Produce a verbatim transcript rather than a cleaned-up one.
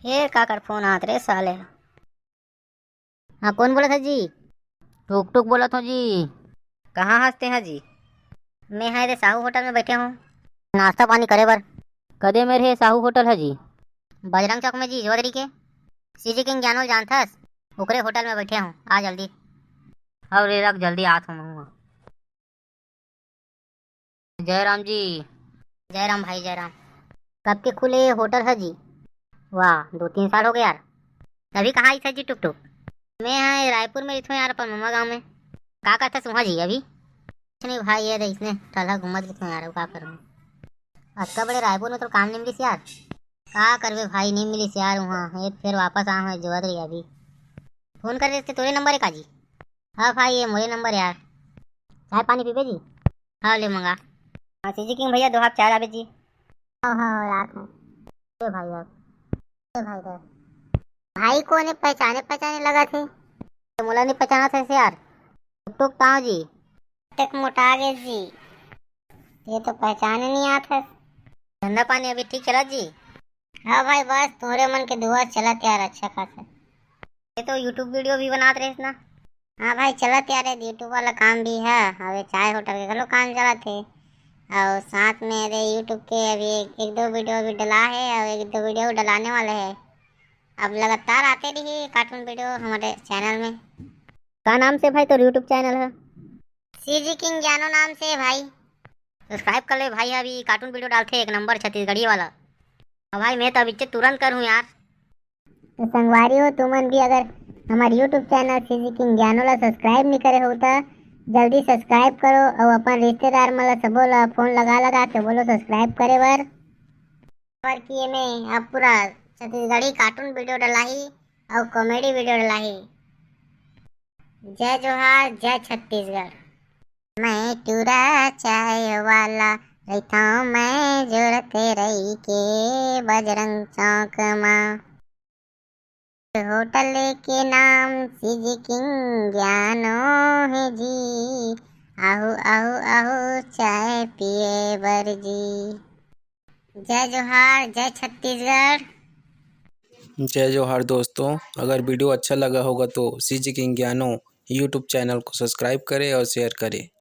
फेर काकर फोन आत रे साले? हाँ, कोन बोलत हे जी? टुक टुक बोलत हों जी। कहाँ हस तेहा जी? मैं हा एदे साहू होटल में बइठे हों नाश्ता पानी करे बर। कदे मेर हे साहू होटल हे जी? बजरंग चौक में जी, जोधरी के। सीजी किंग ज्ञानो ल जानथस? ओकरे होटल में बइठे हों, आ जल्दी। अउ रे रख, जल्दी आत हों महूँ। जय राम जी। जय राम भाई, जय राम। कब के खुले ये होटल हे जी? वाह, दो तीन साल हो गए यार। अभी कहाँ आइस जी टुक टुक? मैं हा रायपुर में रहिथों यार, अपन ममा गाँव में। का करथस उहाँ जी अभी? कुछ नहीं भाई, ये दे इसने टल्ला घूमत रहिथों यार, का करूँ? अतका बड़े रायपुर में तो काम नहीं मिलिस यार। का करबे भाई, नहीं मिलिस यार उहाँ। ये फेर वापस आए हों जोधरी अभी। फोन करे रहिस ते तोरे नंबर हे का जी? हाँ भाई, ये मोरे नंबर यार। चाय पानी पीबे जी? हाँ, ले मंगा। हाँ, सीजी किंग भैया, दो हाथ चाय लाबे जी। हाँ, हाँ, हाँ, यार, हाँ। ए भाई यार, ए भाई यार। भाई कोन हे, पहचाने पहचाने लगत हे। तो मोला नहीं पहचानत हे यार। टुक टुक ताव जी। तक मोटा गे जी। ये तो पहचाने नहीं आत हे। धंधा पानी अभी ठीक चलत जी? हाँ भाई, बस तोरे मन के दुआ चलत यार, अच्छा खासा। ये तो YouTube वीडियो भी बनात रहिस ना? हाँ भाई, चलत यार, ये YouTube वाला काम भी हे, अउ ये चाय होटल के घलो काम चलत हे, अउ साथ में ये YouTube के अभी एक, एक दो वीडियो भी डला हे, अउ एक दो वीडियो डलाने वाला हे। अब लगातार आते रही कार्टून वीडियो हमारे चैनल में। का नाम से भाई तोर YouTube चैनल हे? सीजी किंग ज्ञानो नाम से हे भाई। सब्सक्राइब कर ले भाई, अभी कार्टून वीडियो डालथे एक नंबर छत्तीसगढ़ी वाला। अब भाई मैं तो अभी तुरंत करूँ यार। तो संगवारी हो, तुमन भी अगर हमारे YouTube चैनल सीजी किंग ज्ञानो ला सब्सक्राइब नहीं करे हो तो जल्दी सब्सक्राइब करो अउ अपन रिश्तेदार मन ला सबो ला फोन लगा लगा के बोलो सब्सक्राइब करे बर। बर कि एमे अब पूरा छत्तीसगढ़ी कार्टून वीडियो डलाही अउ कॉमेडी वीडियो डलाही। जय जोहार, जय छत्तीसगढ़। मैं टूरा चाय वाला रहिथौं, मैं जोरते रही के बजरंग चौक मा। होटल के नाम सीजी किंग ज्ञानो हे जी, आहू, आहू, आहू, चाय पिए बर जी। जय जोहार, जय छत्तीसगढ़। जय जोहार दोस्तों, अगर वीडियो अच्छा लगा होगा तो सीजी किंग ज्ञानो YouTube चैनल को सब्सक्राइब करें और शेयर करें।